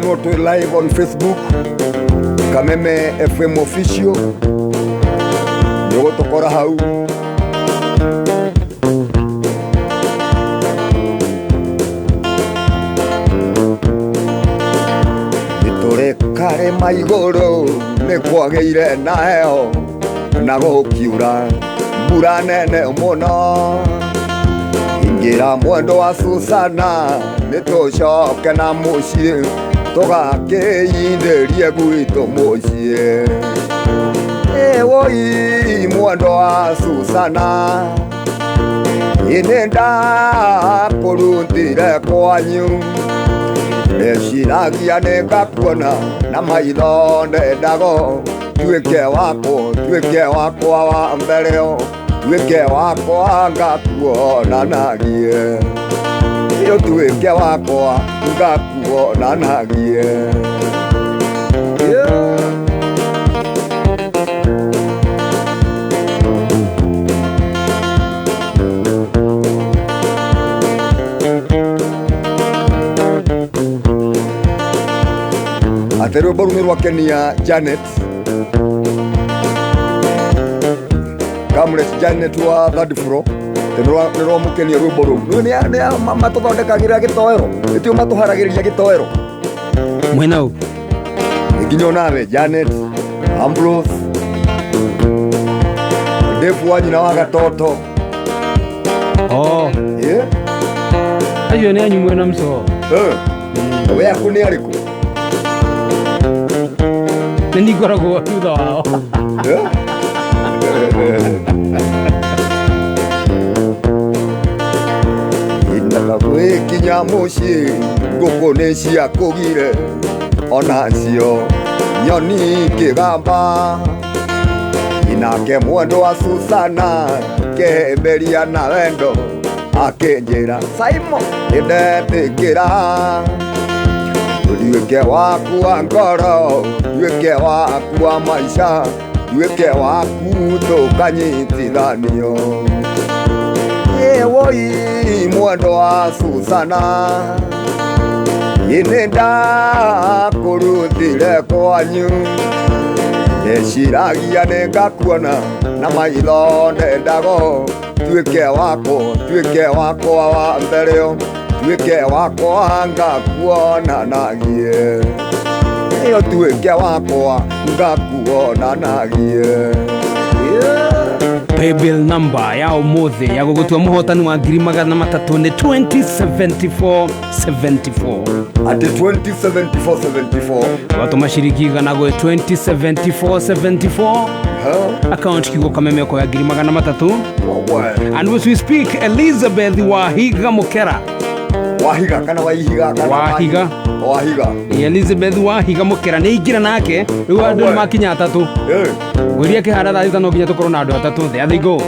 Ndariganirwo twĩ live on Facebook, Kameme FM Official, nĩ ũgũtũkora hau. Nĩtũrĩ karĩma igũrũ nĩ kwagĩire na heho na gũkiura mbura nene mũno. Ingĩra mwendo wa Susana nĩtũcoke na mũciĩ tũgakĩindĩrie gwitũ mũciĩ. Ĩwoi mwendo wa Susana, ĩnĩ ndakũrutire kwanyu, ndeciragia nĩngakuona na maitho ndendago tuĩke wakwa, tuĩke wakwa wa mbere, tuĩke wakwa ngakuonanagie, ũtuĩke wakwa ngakuonanagie. Yeah. Atĩ rwĩmbo rũu nĩ rwakenia Janet Kamret Janet wa third floor, atĩ nĩ rwamũkenia rwĩmbo rũu. Nĩ matũthondekagĩra gĩtoero, nĩtio matũharagĩrĩria gĩtoero. Mwena ũ? Nginya onawe Janet Ambrose Dave wa nyina wa gatoto. Oh. Yeah. Acio nĩ anyu mwena mco. Eh. We aku nĩ arĩkũ? Nĩ niĩ ngoragwo thutha wao. Eh? Indaga gwĩkinya mũciĩ ngũkũ nĩ ciakũgire onacio nyoni kĩgamba, inake mwendo wa Susana kĩhĩmbĩria na wendo akĩnjĩra Simon nĩndetĩkĩra nduĩke waku wa ngoro, nduĩke waku wa maica, nduĩke waku tũkanyitithanio. Ĩwoi mwendo wa Susana, ĩnĩ ndakũrutire kwanyu, ndeciragia nĩngakuona na maitho ndendago tuĩke wakwa, tuĩke wakwa wa mbere, tuĩke wakwa ngakuonanagie, ĩyo tuĩke wakwa ngakuonanagie. Yeah. Paybill number ya ũmũthĩ ya gũgũtua mũhotani wa 300,000 nĩ 207474. Atĩ 207474. Watũma ciringi 100 gwĩ 207474. Huh? Account kiugo Kameme ũkoya 300,000. Wawe. And as we speak, Elizabeth Wahiga Mukera. Wahiga kana Waihiga kana Wahiga. Wahiga. Elizabeth Wahiga Mukera nĩ ingĩra nake rĩu andũ nĩ Wawe. makinya atatũ. Eh. Ngwĩria kĩhara thaa thita no nginya tũkorwo na andũ atatũ. There they go. Eh.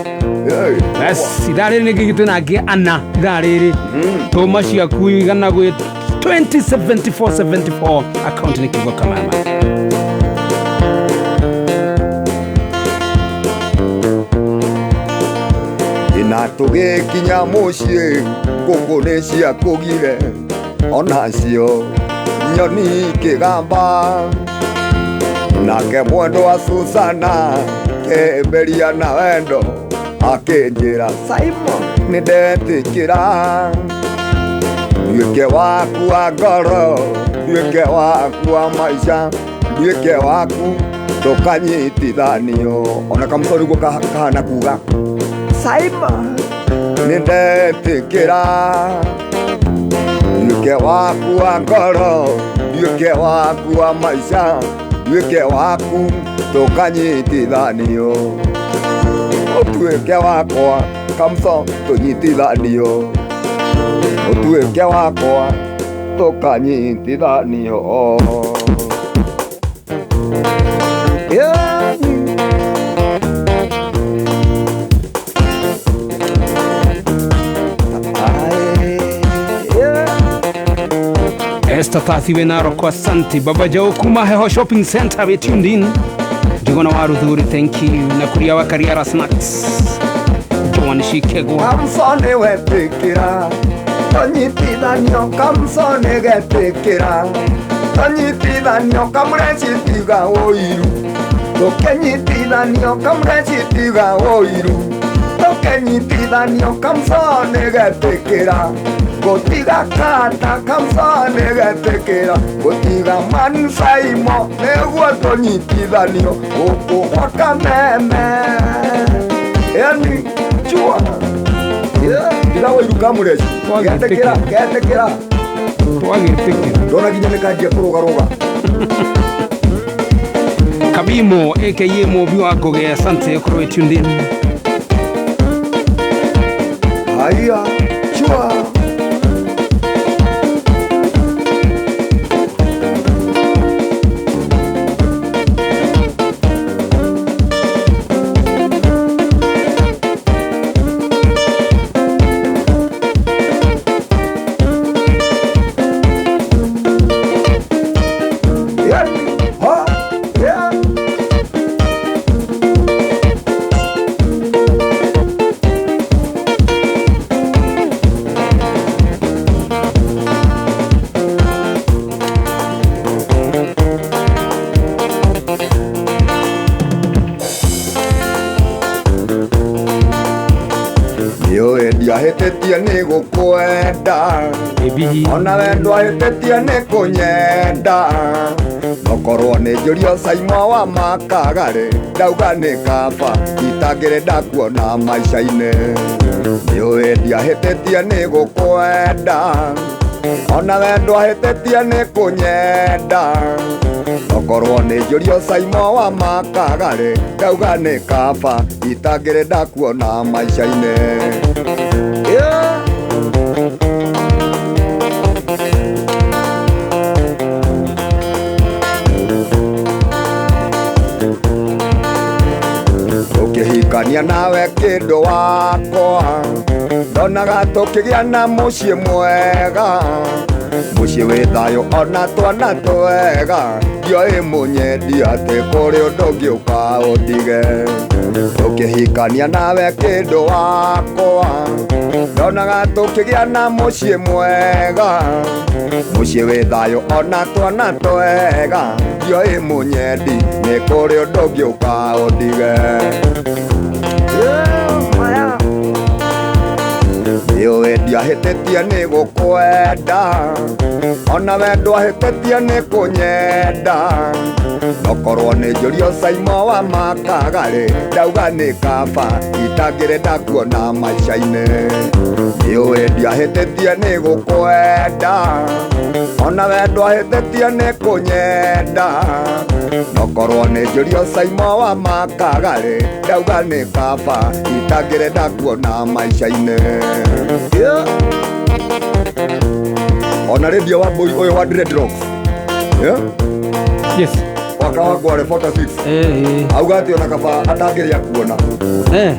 Yes, ithaa rĩrĩ nĩngĩ twĩna angĩ ana ithaa rĩrĩ. Tũma ciaku 100 gwĩ 207474, account nĩ kiugo Kameme. Ina tũgĩkinya mũciĩ ngũkũ nĩ ciakũgire onacio nyoni kĩgamba, nake mwendo wa Susana kĩhĩmbĩria na wendo akĩnjĩra Simon nĩndetĩkĩra nduĩke waku wa ngoro, nduĩke waku wa maica, nduĩke waku tũkanyitithanio. Ona kamũcoro nĩguo kahana kuga Simon nĩndetĩkĩra nduĩke waku wa ngoro, nduĩke waku wa maica, nduĩke waku tũkanyitithanio, ũtuĩke wakwa kamso tũnyitithanio, ũtuĩke wakwa tũkanyitithanio. Yeah. Esther Thathi wĩ Narok, asante. Baba Joe kuma Heho Shopping Center we tuned in. Njugona wa Ruthuri, thank you. Na kuria wa Kariara Snacks. Joan Shikegwa. Samson nĩwetĩkĩra Tũnyitithanio Kamso nĩgetĩkĩra. Tũnyitithanio Kamũreci tiga ũiru. Tũkĩnyitithanio Kamũreci tiga ũiru. Tũkĩnyitithanio Kamso nĩgetĩkĩra. Gũtiga kata Kamso nĩgetĩkĩra. Gũtiga mansaimo nĩguo tũnyitithanio gũkũ gwa Kameme. Yani chua. Tiga ũiru Kamũreci. Getĩkĩra, getĩkĩra. Twagĩtĩkĩra. Ndona nginya nĩkanjia kũrũgarũga. Kabimo aka Mũmbi wa Ngũgĩ, asante ũkorwo wĩ tuned in. Haya, chua. Yeah. Ha. Yeah. Nĩũĩ ndiahĩtĩtie nĩ gũkwenda. Ĩbihi. Ona we ndwahĩtĩtie nĩ kũnyenda. Nokorwo nĩ njũrio Saimo wa Makagarĩ, ndauga nĩ kaba itangĩrĩ ndakuona maica-inĩ. Nĩũĩ ndiahĩtĩtie nĩ gũkwenda. Ona we ndwahĩtĩtie nĩ kũnyenda. Nokorwo nĩ njũrio Saimo wa Makagarĩ, ndauga nĩ kaba itangĩrĩ ndakuona maica-inĩ. Yeah. Tũkĩhikania nawe kĩndũ wakwa, ndonaga tũkĩgĩa na mũciĩ mwega, mũciĩ wĩ thayũ ona twana twega. Ndioĩ mũnyendi atĩ kũrĩ ũndũ ũngĩũka ũndige. Tũkĩhikania nawe kĩndũ wakwa, ndonaga tũkĩgĩa na mũciĩ mwega, mũciĩ wĩ thayũ ona twana twega. Ndioĩ mũnyendi nĩ kũrĩ ũndũ ũngĩũka ũndige. Nĩũĩ ndiahĩtĩtie nĩ gũkwenda, ona we ndwahĩtĩtie nĩ kũnyenda. Nokorwo nĩ njũrio Saimo wa Makagarĩ, ndauga nĩ kaba itangĩrĩ ndakuona maica-inĩ. Nĩũĩ ndiahĩtĩtie nĩ gũkwenda, ona we ndwahĩtĩtie nĩ kũnyenda. Nokorwo nĩ njũrio Saimo wa Makagarĩ, ndauga nĩ kaba itangĩrĩ ndakuona maica-inĩ. Yeah. Ona radio wa boy ũyũ wa dreadlocks. Yeah? Yes. Waka wa Ngware 46. Eh. Auga atĩ ona kaba atangĩrĩa kuona. Eh.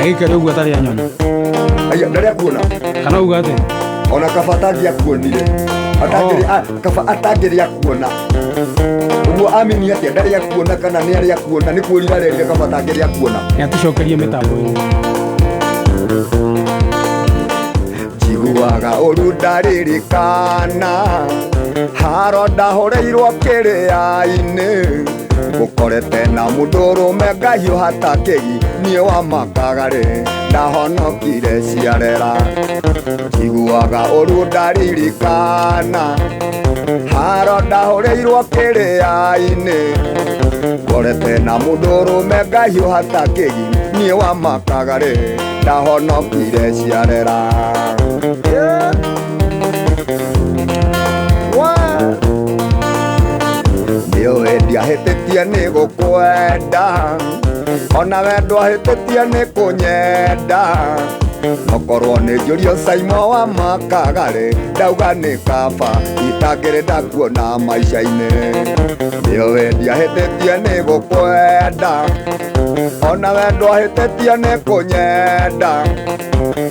Agĩikare ũguo atarĩ anyona. Aya, ndarĩa kuona. Kana uga atĩa? Ona kaba atangĩakuonire. Atangĩrĩ kaba atangĩrĩa kuona. Ũguo amini atĩa ndarĩa kuona kana nĩ arĩa kuona nĩ kwĩrira arerire kaba atangĩrĩa kuona. Nĩ atũcokerie mĩtambo-inĩ. Njiguaga ũru ndaririkana haro ndahũrĩirwo kĩrĩa-inĩ. Ngũkorete na mũndũrũme ngahiũha ta kĩgi, niĩ wa Makagarĩ ndahonokire ciarera. Njiguaga ũru ndaririkana haro ndahũrĩirwo kĩrĩa-inĩ. Ngorete na mũndũrũme ngahiũha ta kĩgi, niĩ wa Makagarĩ ndahonokire ciarera. Yeah. Nĩũĩ ndiahĩtĩtie nĩ gũkwenda, ona we ndwahĩtĩtie nĩ kũnyenda. Nokorwo nĩ njũrio Saimo wa Makagarĩ, ndauga nĩ kaba itangĩrĩ ndakuona maica-inĩ. Nĩũĩ ndiahĩtĩtie nĩ gũkwenda, ona we ndwahĩtĩtie nĩ kũnyenda.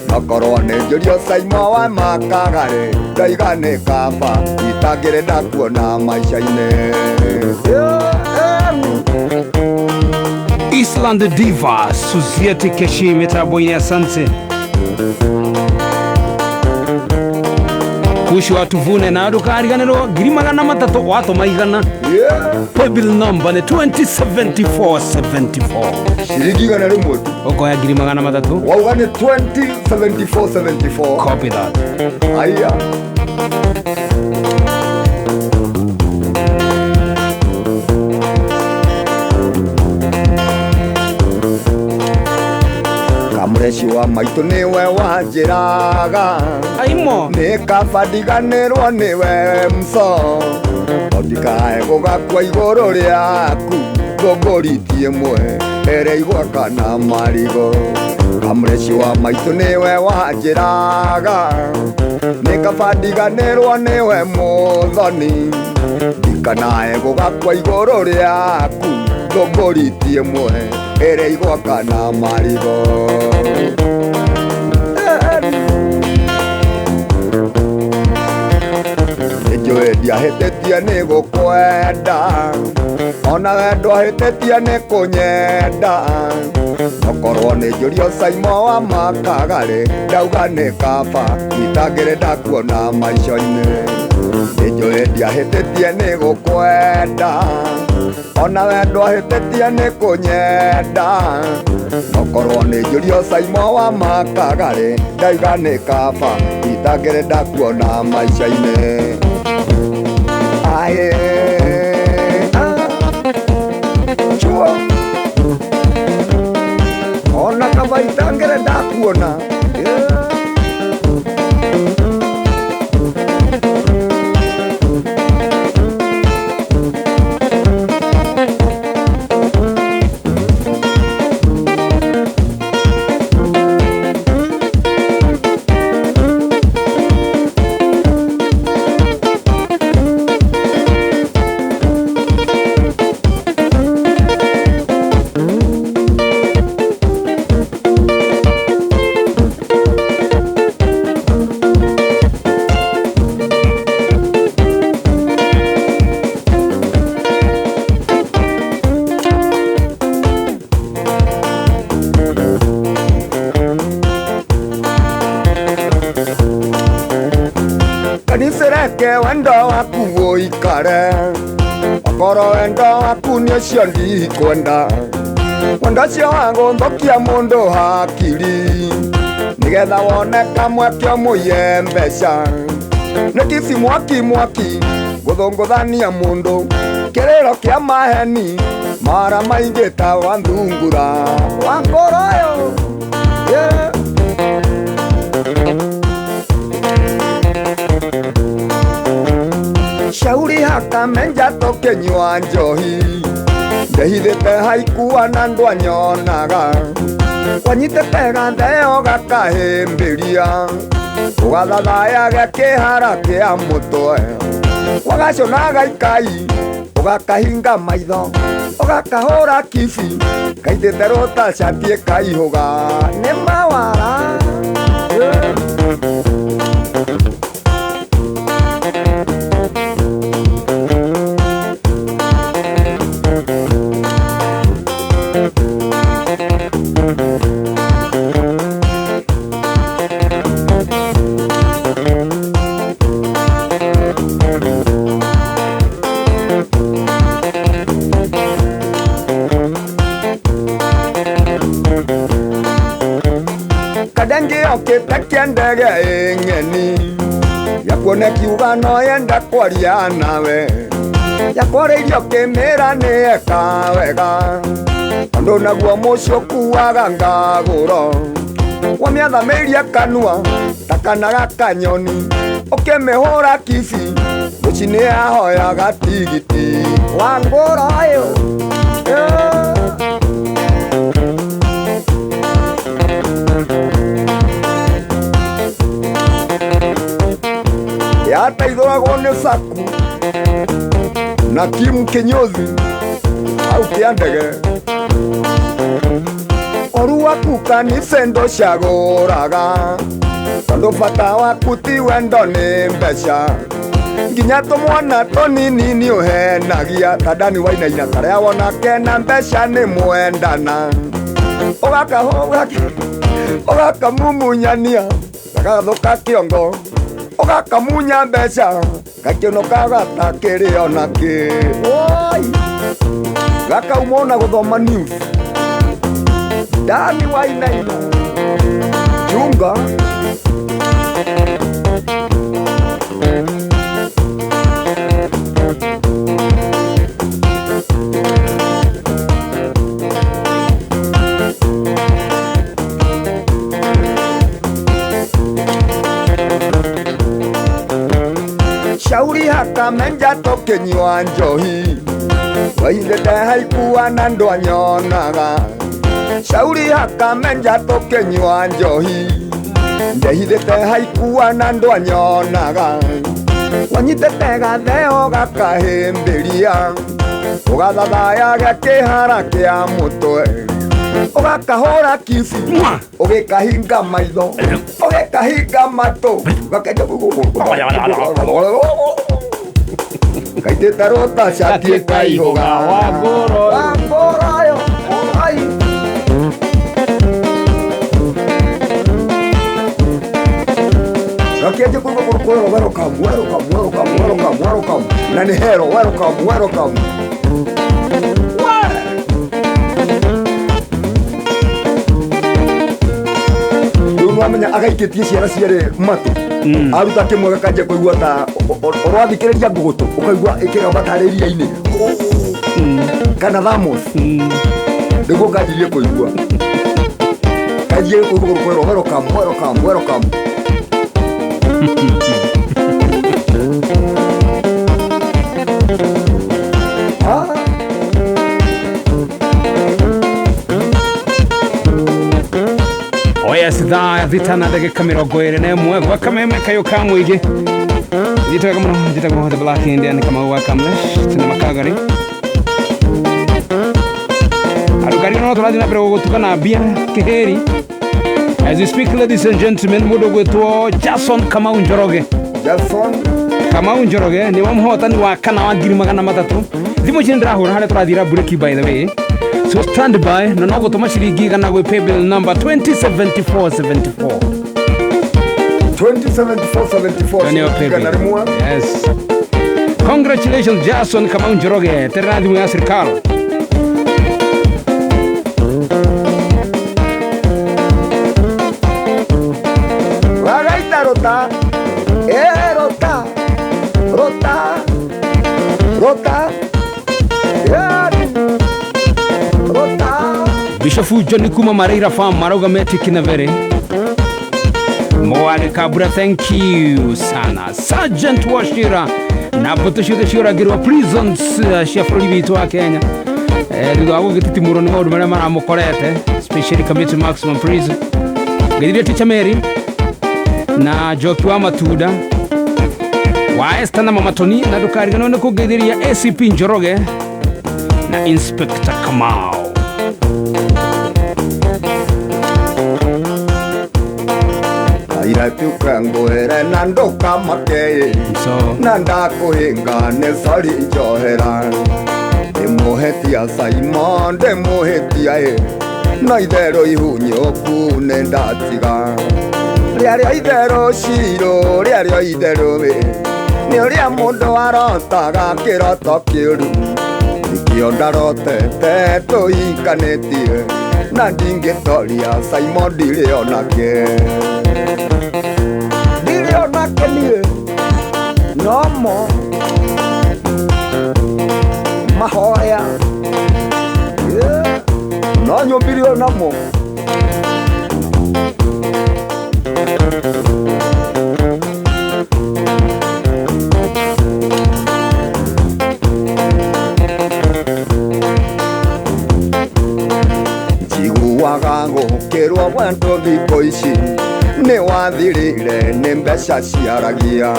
Nokorwo nĩ njũrio Saimo wa Makagarĩ, ndaiga nĩ kaba itangĩrĩ ndakuona maica-inĩ. Island Diva Suzieti Keshi mĩtambo-inĩ, asante. Kushi wa tuvune na ndukariganirwo 300,000 watũma 100. Yeah. Paybill number nĩ 207474. Ciringi 100 tu. Ũkoya 300,000. Wauga nĩ 207474. Copy that. Aya. Kamũreci wa maitũ nĩwe wanjĩraga Aimo. Nĩ kaba ndiganĩrwo nĩwe mso ndikae gũgakua igũrũ rĩaku ngũngũriti ĩmwe ĩrĩa igwaka na marigo. Kamũreci wa maitũ nĩwe wanjĩraga nĩ kaba ndiganĩrwo nĩwe mũthoni ndikanae gũgakua igũrũ rĩaku ngũngũriti ĩmwe ĩrĩa igwaka na marigo. Nĩnjũĩ ndiahĩtĩtie nĩ gũkwenda ona we ndwahĩtĩtie nĩ kũnyenda okorwo nĩ njũrio Saimo wa Makagarĩ ndauga nĩ kaba itangĩrĩ ndakuona maica-inĩ. Nĩnjũĩ ndiahĩtĩtie nĩ gũkwenda ona we ndwahĩtĩtie nĩ kũnyenda okorwo nĩ njũrio Saimo wa Makagarĩ ndauga nĩ kaba itangĩrĩ ndakuona maica-inĩ. Aye, ah, chua. Ona kaba itangĩrĩ ndakuona. Yeah. Reke wendo waku ũikare okorwo wendo waku nĩ ũcio ndikwenda wendo ũcio wa gũthũkia mũndũ hakiri nĩgetha wone kamweke ũmũiye mbeca nĩ kici mwaki mwaki gũthũngũthania mũndũ kĩrĩro kĩa maheni mara maingĩ ta wa thungura wa ngoro ĩyo. Yeah. Shauri hakamenja tũkĩnyua njohi ndehithĩte haikua na ndwanyonaga wanyitĩte gatheo gakahĩmbĩria ũgathathayage kĩhara kĩa mũtwe wagacũnaga ikai ũgakahinga maitho ũgakahũra kibi kaitĩte rũta cati ĩkaihũga nĩ mawara. Yeah. Okĩte kĩendege ĩng'eni yakuona kiuga no yenda kwaria nawe yakwarĩirio kĩmĩra nĩ eka wega tondũ naguo mũciĩ ũkuaga ngagũro wamĩathamĩirie kanua ta kana gakanyoni ũkĩmĩhũra kibi rũcinĩ yahoyaga tigiti wa ngũro ĩyo. Yeah. Yateithũragwo nĩ Saku na Kim Kinyozi au kĩa ndege ũru waku kanitha ndũcagũraga tondũ bata waku ti wendo nĩ mbeca nginya tũmwana tũnini nĩ ũhenagia ta Dani Wainaina karĩa wona kena mbeca nĩ mwendana ũgakamumunyania gagathũka kĩongo Ũgakamunya mbeca gakĩno kagatakĩrĩ onakĩ. Woi, gakauma ona gũthoma news. Dani Wainaina chunga. Shauri hakamenja tũkĩnyua njohi, waigĩte haikuwa na ndwanyonaga. Shauri hakamenja tũkĩnyua njohi, ndehithĩte haikuwa na ndwanyonaga. Wanyitĩte gatheo gakahĩmbĩria, ũgathathaya kĩhara kĩa mũtwe, ũgakahũra kici, ũgĩkahinga maitho, ũgĩkahinga matũ, gakenja kaitĩte rũta cati ĩkaihũga. Wangũrũyo ai. Gakenja kũrwo welcome, welcome, welcome, welcome, welcome. Na nĩ hero, welcome, welcome. Wamenya agaikĩtie ciana cierĩ matũ, aruta kĩmwe gakanjia kũigua ta ũrathikĩrĩria ngũgũtũ, ũkaigua ĩkĩgamba tarĩ iria-inĩ kana thamos, nĩguo kanjirie kũigua, kanjirie kũigua kwĩrwo welcome, welcome, welcome. Yes, thaa thita na ndagĩka 21 gwa kameme kayũ ka mũingĩ. Njĩtaga mũno, njĩtagwo The Black Indian Kamau wa Kamlesh tena makagari. Arugari no tũrathiĩ na mbere gũgũtuka na mbia kĩhĩri. As we speak, ladies and gentlemen, mũndũ ũgwĩtwo Jason Kamau Njoroge. Jason Kamau Njoroge nĩ wa mũhotani wa kana wa 300,000. Thimũ ici nĩndĩrahũra harĩa tũrathira bureki, by the way. So stand by, na no gũtũma ciringi igana gwĩ paybill number 207474. 207474. Nĩyo Igana paybill. Rĩmwe. Yes. Congratulations Jason Kamau Njoroge, terera thimũ ya serikali. Wagaita rũta, ĩ rũta, rũta, rũta, ĩ rũta. Bishofu John kuma Mareira Farm marauga meti kinavere. Mwale Kabura, thank you sana. Sergeant Washira na mbũtũ ciothe ciũragĩrwo prisons cia bũrũri witũ wa Kenya. Thutha wa gũgĩtitimũrwo nĩ maũndũ marĩa maramũkorete, especially Kamiti Maximum Prison. Ngĩthirie Teacher Mary na Njoki wa Matunda wa Esther na Mama Tony, na ndũkariganĩrwo nĩ kũngeithĩria ACP Njoroge na Inspector Kamau. Airatuka ngwĩre na ndũkamake, So na ndakũhĩnga nĩ sorry njohera. Ndĩmũhĩtia Simon, ndĩmũhĩtia ĩ, no itherũ ihunyũku nĩ ndatiga. Rĩarĩo itherũ cirũ, rĩarĩo itherũ ĩ, nĩ ũrĩa mũndũ arotaga kĩroto kĩũru. Nĩkĩo ndarotete tũhikanĩtie, na ndingĩtoria Simon ndirĩ onake. Ndirĩ onake niĩ, nomo mahoya. Yeah. No nyũmbire onamo. Njiguaga gũkĩrwo wendo thikũ ici nĩ wathirire nĩ mbeca ciaragia.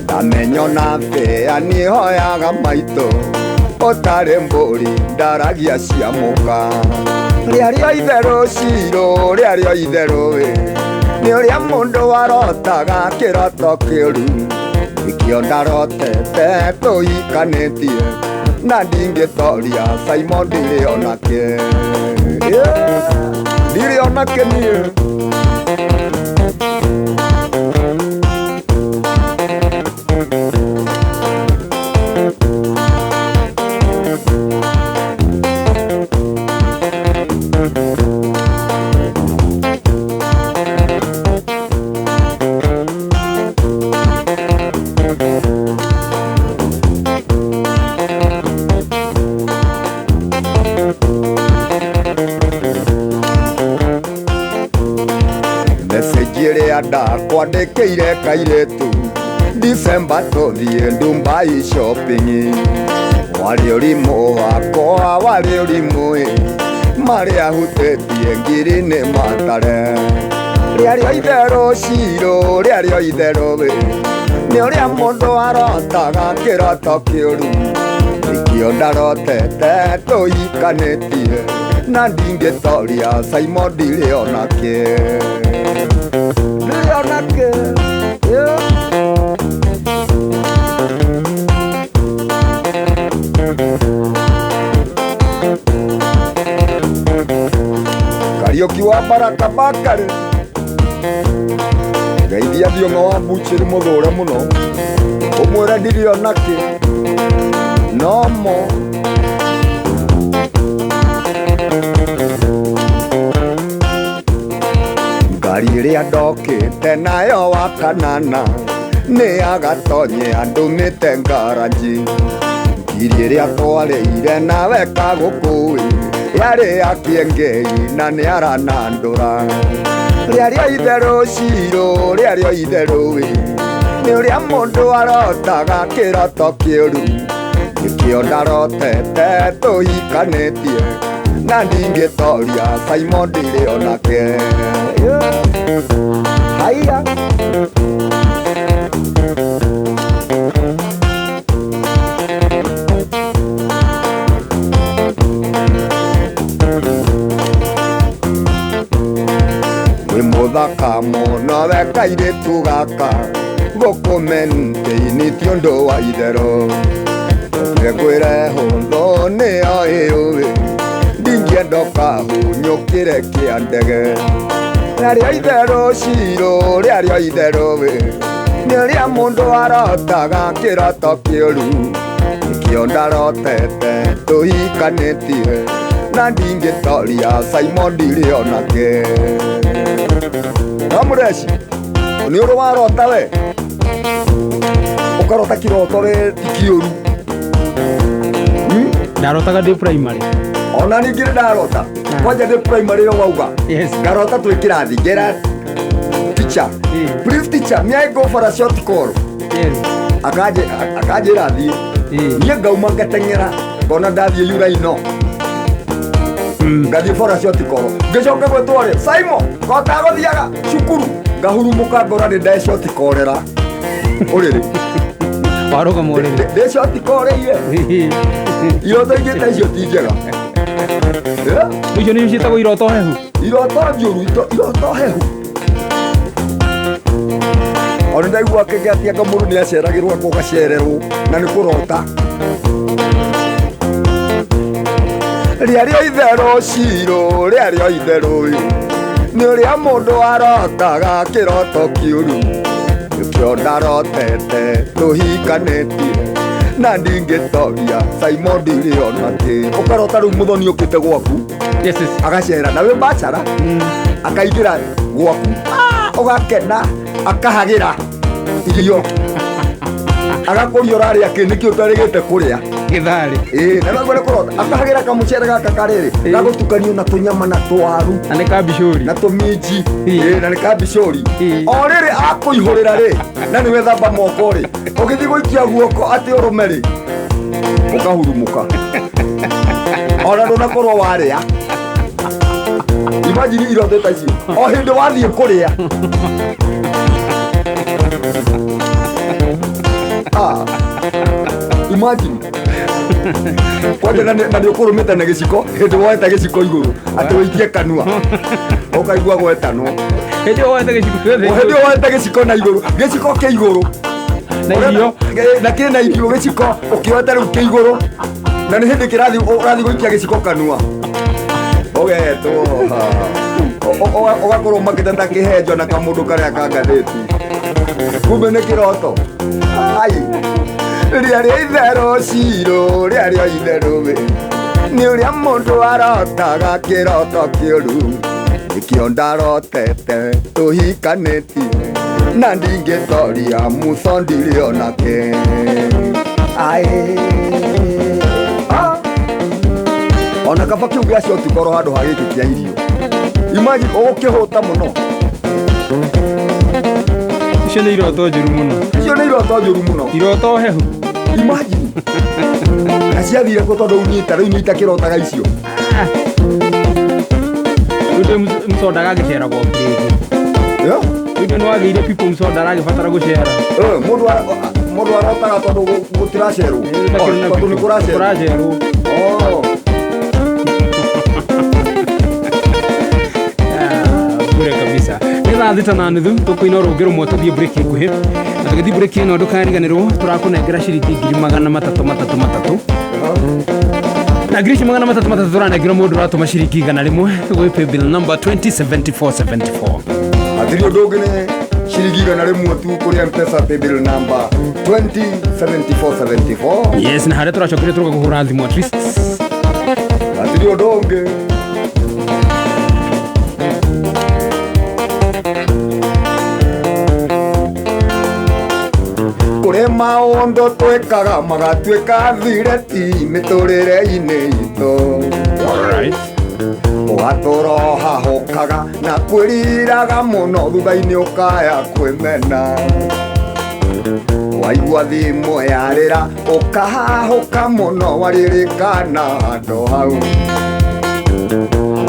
Ndamenyo na bĩa nĩhoyaga maitũ, ũtarĩ mbũri ndaragia cia mũka. Rĩarĩo itherũ cirũ, rĩarĩo itherũ ĩ, nĩ ũrĩa mũndũ arotaga kĩroto kĩũru. Nĩkĩo ndarotete tũhikanĩtie, na ndingĩtoria Simon ndirĩ onake. Yeah, ndirĩ onake niĩ. Njĩre ndakwandĩkĩire kairĩtu December tũthiĩ Dubai shopping. Warĩ ũrimũ wakwa, warĩ ũrimũ ĩ, marĩa hutĩtie ngiri nĩ matare. Rĩarĩ o itherũ cirũ, rĩarĩ o itherũ ĩ, nĩ ũrĩa mũndũ arotaga kĩroto kĩũru. Nĩkĩo ndarotete tũhikanĩtie, na ndingĩtoria Simon ndirĩ onakĩ. Ndirĩ onakĩ, yeah. Kariũki wa Baraka Bakari, geithia Thiong'o wa Mbuchĩri mũthũre mũno, ũmwĩre ndirĩ onakĩ, no mo. Ngari ĩrĩa ndokĩte nayo wa kanana nĩ agatonye andũmĩte ngaranji. Ngiri ĩrĩa twarĩire nawe kagũkũĩ yarĩ ya Kĩengei na nĩ aranandũra. Rĩarĩ o itherũ cirũ, rĩarĩ o itherũ ĩ, nĩ ũrĩa mũndũ arotaga kĩroto kĩũru. Nĩkĩo ndarotete tũhikanĩtie, na ndingĩtoria Simon ndirĩ onake. Haiya. Wĩ mũthaka mũno we kairĩtu gaka, gũkũmentĩini ti ũndũ wa itherũ. Ngwĩre hũthũ nĩyo ĩũĩ, ndingĩenda ũkahunyũkĩre kĩa ndege. Rĩarĩ o itherũ cirũ, rĩarĩ o itherũ ĩ, nĩ ũrĩa mũndũ arotaga kĩroto kĩũru. Nĩkĩo ndarotete tũhikanĩtie, na ndingĩtoria Simon ndirĩ onake. No mũreci, nĩ ũrĩ warota we? Ũkarota kĩroto we ti kĩũru. Ndarotaga ndĩ primary. Ona ningĩ nĩ ndarota. Kwanja ndĩ primary ĩyo wauga. Yes. Ngarota twĩ kĩrathi, ngera teacher. Please teacher, may I go for a short call? Yes. Akanjĩra thiĩ. Niĩ ngauma ngateng'era, ngona ndathiĩ yuraino. Ngathiĩ for a short call. Ngĩcoka gwĩtwo rĩ, Simon, kotagũthiaga cukuru. Ngahurumũka ngora nĩ nde short callera. Ũrĩrĩ. Warũgama ũrĩrĩ. Ndĩ short call-ĩire. Iroto ingĩ ta icio ti njega. Icio nĩcio ciĩtagwo iroto hehu. Iroto njũru, iroto hehu. Ona ndaigua akĩgĩa anga mũndũ nĩ aceragĩrwo anga ũgacererwo na nĩ kũrota. Rĩarĩ o itherũ cirũ, rĩarĩ o itherũ ĩ, nĩ ũrĩa mũndũ arotaga kĩroto kĩũru. Nĩkĩo ndarotete tũhikanĩtie, na ndingĩtoria Simon ndirĩ onakĩ. Ũkarota rĩu mũthoni ũkĩte gwaku. Yes, yes. Agacera na wĩ bachelor. Akaingĩra gwaku. Ũgakena, akahagĩra irio. Agakũria ũrarĩa kĩ, nĩkĩ ũtarĩgĩte kũrĩa? Gĩtharĩ. Ĩĩ, na nĩguo nĩ kũrota. Akahagĩra kamũcere gaka karĩrĩ, gagũtukanio na tũnyama na tũwaru. Na nĩ kambicũri. Na tũminji. Ĩĩ, na nĩ kambicũri. O rĩrĩ akũihũrĩra rĩ, na nĩ wethamba moko rĩ, ũgĩthiĩ gũikia guoko atĩ ũrũme rĩ, ũkahurumũka. Ona ndũnakorwo warĩa. Imagine iroto ta icio. O hĩndĩ wathiĩ kũrĩa. Imagine. Kwanja na nĩ ũkũrũmĩte na gĩciko, hĩndĩ woete gĩciko igũrũ, atĩ ũikie kanua. Ũkaigua gwetanwo. Hĩndĩ ĩyo woete gĩciko gĩothe O hĩndĩ ĩyo woete gĩciko na igũrũ, gĩciko kĩ igũrũ. Na irio. Na kĩna irio gĩciko, ũkĩoete rĩu kĩ igũrũ. Na nĩ hĩndĩ kĩrathiĩ, ũrathiĩ gũikia gĩciko kanua. Ũgetwo. Ũgakorwo ũmakĩte ta kĩhenjo na kamũndũ karĩa ka ngathĩti. Kumbe nĩ kĩroto. Ai. Rĩarĩ itherũ cirũ, rĩarĩ o itherũ we. Nĩ ũrĩa mũndũ arotaga kĩroto kĩũru. Nĩkĩo ndarotete tũhikanĩtie, na ndingĩtoria mũco ndirĩ onake. Ai. Ona kaba kĩu gĩa short korwo handũ ha gĩkĩ kĩa irio. Imagine ũgũkĩhũta mũno. Icio nĩ iroto njũru mũno. Icio nĩ iroto njũru mũno. Iroto hehu. Imagine. Na ciathire kũ tondũ niĩ ta rĩu niĩ itakĩrotaga icio. Rĩu ndĩ msonda agagĩcera gwaku rĩngĩ. Yeah. Rĩu ndĩ nĩwagĩire people msonda aragĩbatara gũcera. Eh, mũndũ arotaga tondũ gũtiracerwo. Oh, tondũ nĩ kũracerwo. Kũracerwo. Oh. Bure kabisa. Nĩ 6:30 tũkũina rũngĩ rũmwe tũthiĩ break nguhĩ. Na tũgĩthiĩ break ĩno ndũkariganĩrwo tũrakũnengera ciringi ngiri magana matatũ matatũ matatũ. Na ngiri icio magana matatũ matatũ tũranengera mũndũ ũratũma ciringi 100 gwĩ paybill number 207474. Hatirĩ ũndũ ũngĩ nĩ ciringi 100 tu kũrĩ M-Pesa paybill number 207474. Yes, na harĩa tũracokire tũroka kũhũra thimũ at least. Hatirĩ ũndũ ũngĩ. Kũrĩ maũndũ twĩkaga magatuĩka thireti mĩtũrĩre-inĩ itũ. Alright. Ũgatũra ũhahũkaga na kwĩriraga mũno thutha-inĩ ũkaya kwĩmena. Waigua thimũ yarĩra ũkahahũka mũno waririkana handũ hau.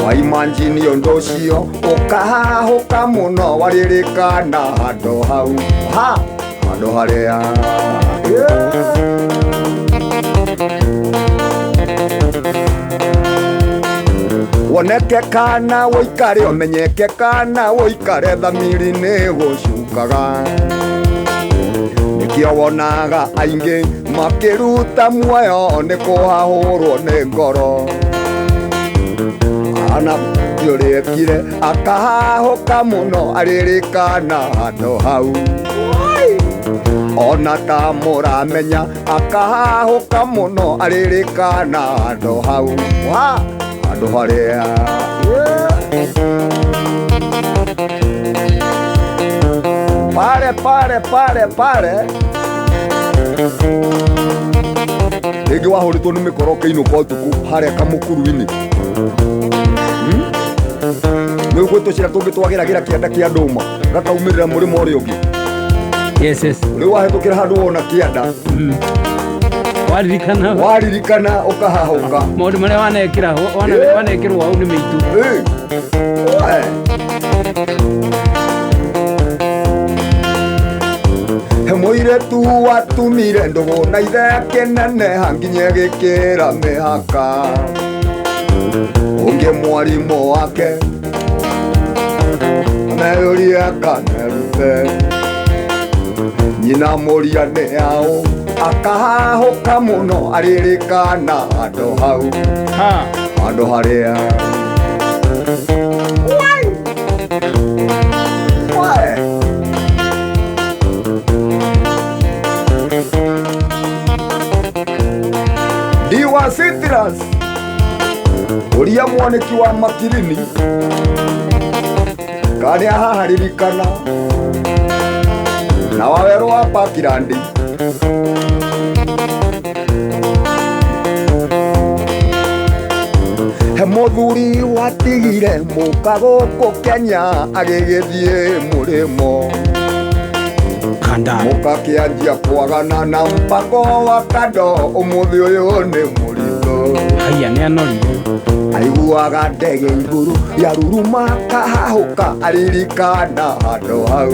Waimanjini ũndũ ũcio ũkahahũka mũno waririkana handũ hau. Ha! Handũ harĩa. Yeah. Woneke kana ũikare ũmenyeke kana ũikare thamiri nĩ gũcukaga. Nĩkĩo wonaga aingĩ makĩruta muoyo nĩ kũhahũrwo nĩ ngoro. Ana ũrĩekire akahahũka mũno aririkana handũ hau. Ona ta mũramenya akahahũka mũno aririkana handũ hau. Wa! Handũ harĩa. Pare pare pare pare. Rĩngĩ wahũrĩtwo nĩ mĩkoro ũkĩinũka ũtukũ harĩa kamũkuru-inĩ. Nĩ ũguo tũcĩra tũngĩ twageragĩra kĩanda kĩa ndũma gakaumĩrĩra mũrĩmo ũrĩa ũngĩ. Yes, yes. Rĩu wahĩtũkĩra handũ wona kĩanda. Waririkana. Waririkana ũkahahũka. Maũndũ marĩa wanekĩra, wanekĩrwo hau nĩ mĩitũ. He mũirĩtu watumire ndũgũ na ithe akĩneneha nginya ĩgĩkĩra mĩhaka. Ũngĩ mwarimũ wake ameyũrie akanerute. Nyina mũria nĩ aũ akahahũka mũno aririkana handũ hau. Handũ harĩa. Wai! Diwa Citrus ũria mwanĩki wa makirini karĩa haharirikana na wawerũ wa Parkland. He mũthuri watigire mũka gũkũ Kenya agĩgĩthiĩ mũrĩmo. Mũka kĩanjia kwagana na mpango wa kando ũmũthĩ ũyũ nĩ mũritũ. Haiya nĩ anorire. Aiguaga ndege igũrũ yaruruma akahahũka aririkana handũ hau.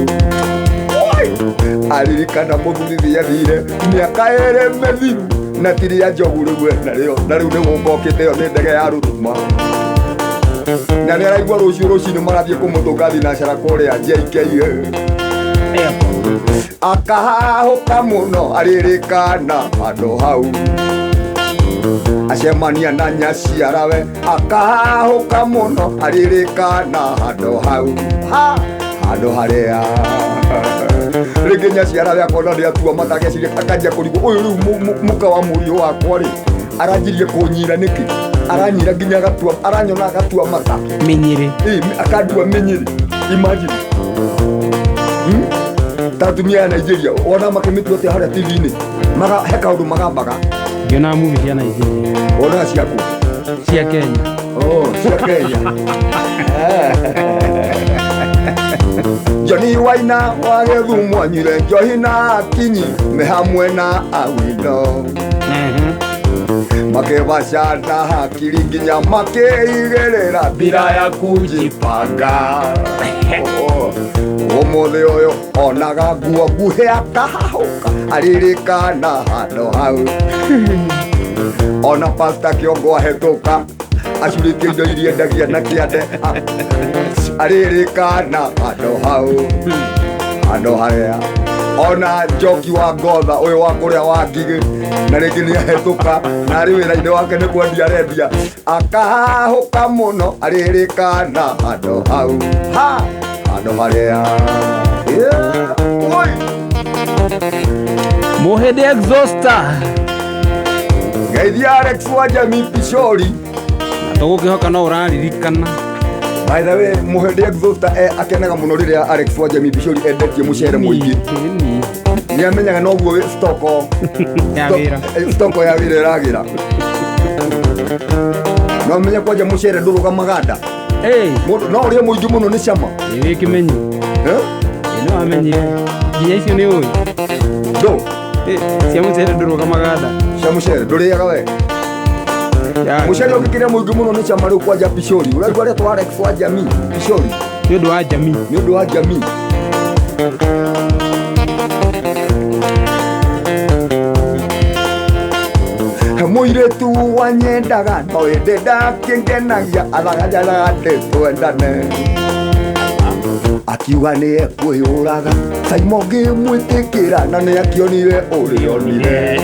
Aririkana mũthuri nĩathire mĩaka ĩrĩ mĩthiru na tiria njogu rĩu enarĩo na rĩu nĩ gũka okĩte ĩyo nĩ ndege ya ruruma. Na nĩ araigua rũciũ rũcinĩ marathiĩ kũmũtũnga thinacara kũrĩa JKIA. Akahahũka mũno aririkana handũ hau. Acemania na nyaciarawe akahahũka mũno aririkana handũ hau. Ha! Handũ harĩa. Rĩngĩ nyaciarawe akona nĩ atua mata ageciria akanjia kũrigwo ũyũ rĩu mũka wa mũriũ wakwa rĩ aranjirie kũnyira nĩkĩ? Aranyira nginya agatua, aranyona agatua mata. Mĩnyĩrĩ. Ĩ, akandua mĩnyĩrĩ. Imagine. Ta atumia ya Nigeria wona makĩmĩtua atĩa harĩa TV-inĩ? He kaũndũ magambaga. Ngĩona movie cia Nigeria. Wona ciaku? Cia Kenya. Oh, cia Kenya. Johnny Waina wa Gĩthumo anyuire njohi na Akinyi me hamwe na Awino. Makĩbacana hakiri nginya makĩigĩrĩra mbira ya kujipanga. Ũmũthĩ ũyũ onaga nguo nguhĩ akahahũka aririkana handũ hau. Ona pasta Kĩongo ahĩtũka acurĩtie indo iria endagia na kĩande aririkana handũ hau, handũ harĩa. Ona Njoki wa Ngotha ũyũ wa kũrĩa wa Ngigĩ na rĩngĩ nĩ ahĩtũka na arĩ wĩra-inĩ wake nĩ kwendia arendia akahahũka mũno aririkana handũ hau, ha handũ harĩa. Yeah. Oi. Mũhĩndĩ Exhauster. Geithia Alex wa Jamii Pishori. Tũgũkĩhoka no ũraririkana. By the way, Mũhĩndĩ Exhauster akenaga mũno rĩrĩa Alex wa Jamii Pishori endetie mũcere mũingĩ. Ĩni. Nĩ amenyaga noguo stoko Ya wĩra. Stoko ya wĩra ĩragĩra. No amenye kwanja mũcere ndũrũgamaga nda. Ĩĩ. Mũndũ no ũrĩe mũingĩ mũno nĩ cama. Ĩ kĩmenyi. Eh? Ĩ no amenyire. Nginya icio nĩ ũĩ. Ndũ. Ĩ, cia mũcere ndũrũgamaga nda. Cia mũcere ndũrĩaga we. Mũcere ũngĩkĩrĩa mũingĩ mũno nĩ cama rĩu kwanja Pishori. Ũraigua rĩtwa Alex wa Jamii Pishori. Nĩ ũndũ wa jamii. Nĩ ũndũ wa jamii. Mũirĩtu wanyendaga no ĩndĩ ndakĩngenagia athagajaraga ndĩtwendane akiuga nĩ ekwĩyũraga Saimo ngĩmwĩtĩkĩra na nĩ akĩonire ũrĩonire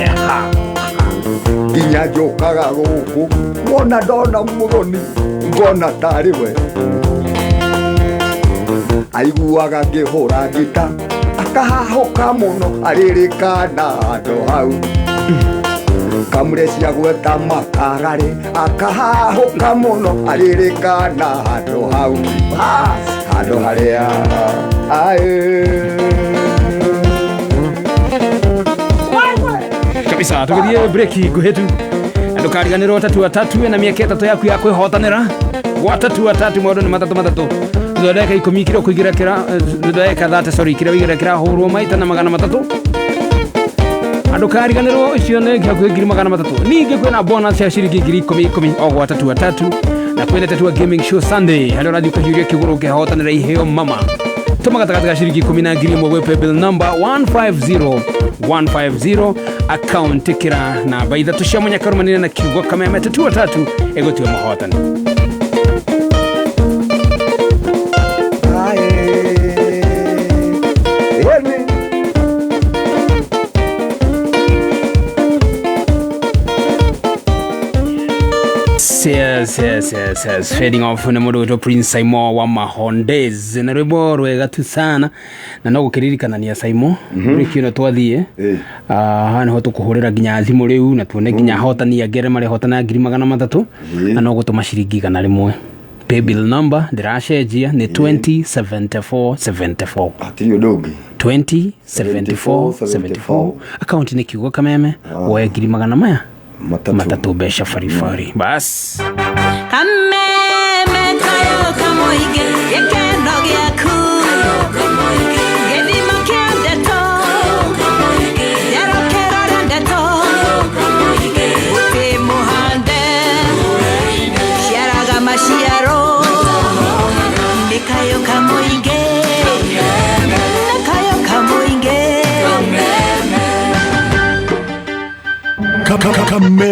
nginya njũkaga gũkũ wona ndona mũthoni ngona tarĩ we aiguaga ngĩhũra ngita akahahũka mũno aririkana handũ hau kamure cia gweta makararĩ akahahũka mũno aririkana handũ hau, handũ harĩa aĩ. Kabisa tũgĩthiĩ break nguhĩ tu. Na ndũkariganĩrwo tatua tatu na mĩaka 3 yaku ya kwĩhotanĩra gwa tatua tatu maũndũ nĩ matatũ matatũ thutha wa ndagĩka 10 kĩrĩa ũkũigĩra kĩra thutha wa ndagĩka 30 sorry kĩrĩa ũigĩra kĩrahũrwo maita na 300. Andũkariganĩrwo icio nĩ hakuhĩ 300,000. Ningĩ kwĩna bonus ya ciringi 10,000 o gwa tatua tatu na kwĩna tatua gaming show Sunday harĩa ũrathiĩ ũkahiũria kĩgũrũ ũkĩhotanĩra iheo mama. Tũma gatagatĩ ga ciringi 10 na 1,000 gwĩ paybill number 150150 account ĩkĩra namba 3 cia mũnyakarumanĩre na kiugo kameme tatua tatu ĩgũtua mũhotani. Yes, yes, yes, yes. Fading off na mũndũ wĩtwo Prince Saimo wa Mahondez na rwĩmbo rwega tu sana na no gũkĩririkanania Saimo break ĩno twathiĩ haha nĩho tũkũhũrĩra nginya thimũ rĩu na tuone nginya ahotani angĩ arĩa marehotana 300,000 na no gũtũma ciringi 100. Paybill number ndĩracenjia nĩ 207474. Hatirĩ ũndũ ũngĩ. 207474 akaunti nĩ kiugo kameme woe 300,000 matatu mbeca baribari bas. Kameme kayo kamoige gĩkeno gĩaku gĩthimo kĩa ndeto nderokero rĩa ndeto mũtĩ mũhande ciaraga maciaro nĩ kayo kamoige nĩ kayo kamoige. Kameme.